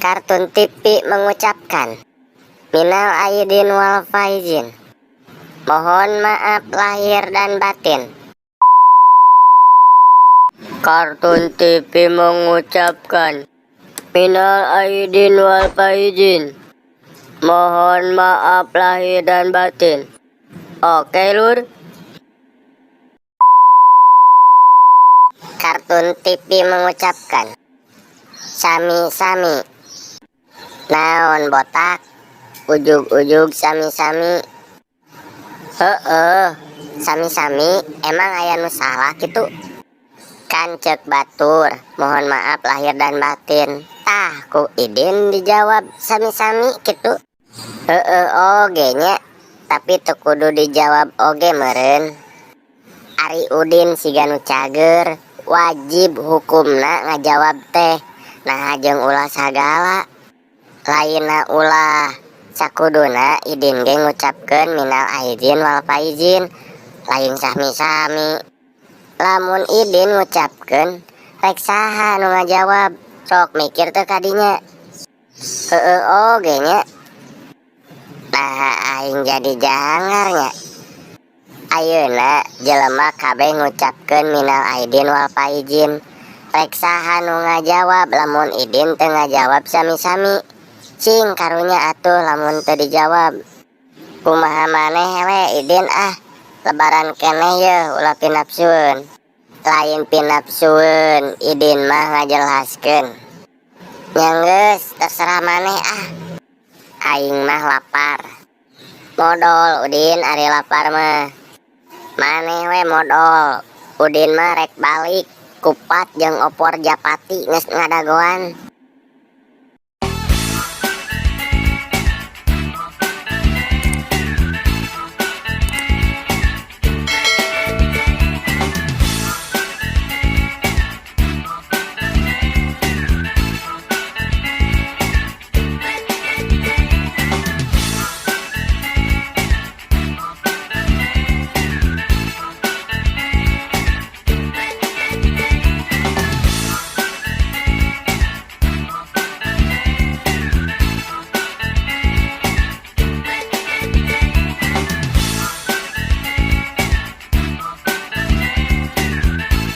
Kartun TV mengucapkan minal aidin wal faizin. Mohon maaf lahir dan batin. Kartun TV mengucapkan minal aidin wal faizin. Mohon maaf lahir dan batin. Oke, Lur. Kartun TV mengucapkan sami-sami. Naon, botak? Ujug-ujug sami-sami. Heeh, sami-sami emang aya nu salah gitu? Kan cek batur, mohon maaf lahir dan batin. Tah, ku Idin dijawab sami-sami gitu. Heeh oge nya, tapi teu kudu dijawab oge meureun. Ari Udin siga nu cager, wajib hukumna ngajawab teh. Nah, jeung ulah sagala. Lainna ulah, sakuduna Idin ge ngucapkeun minal aidin wal faizin, lain sami-sami. Lamun Idin ngucapkeun, rek saha nu ngajawab? Sok mikir teu kadinya. Heeh oge nya. Nah, aing jadi jangar nya. Ayeuna jelema kabeh ngucapkeun minal aidin wal faizin. Rek saha nu ngajawab lamun Idin teu ngajawab sami-sami? Cing karunya atuh lamun teu dijawab. Kumaha maneh we, Idin, ah? Lebaran keneh yeuh, ulah pinapsueun. Lain pinapsueun, Idin mah ngajelaskeun. Nya geus, terserah maneh ah. Aing mah lapar. Modol, Udin, ari lapar mah. Maneh we modol. Udin mah rek balik, kupat jeung opor japati geus ngadagoan.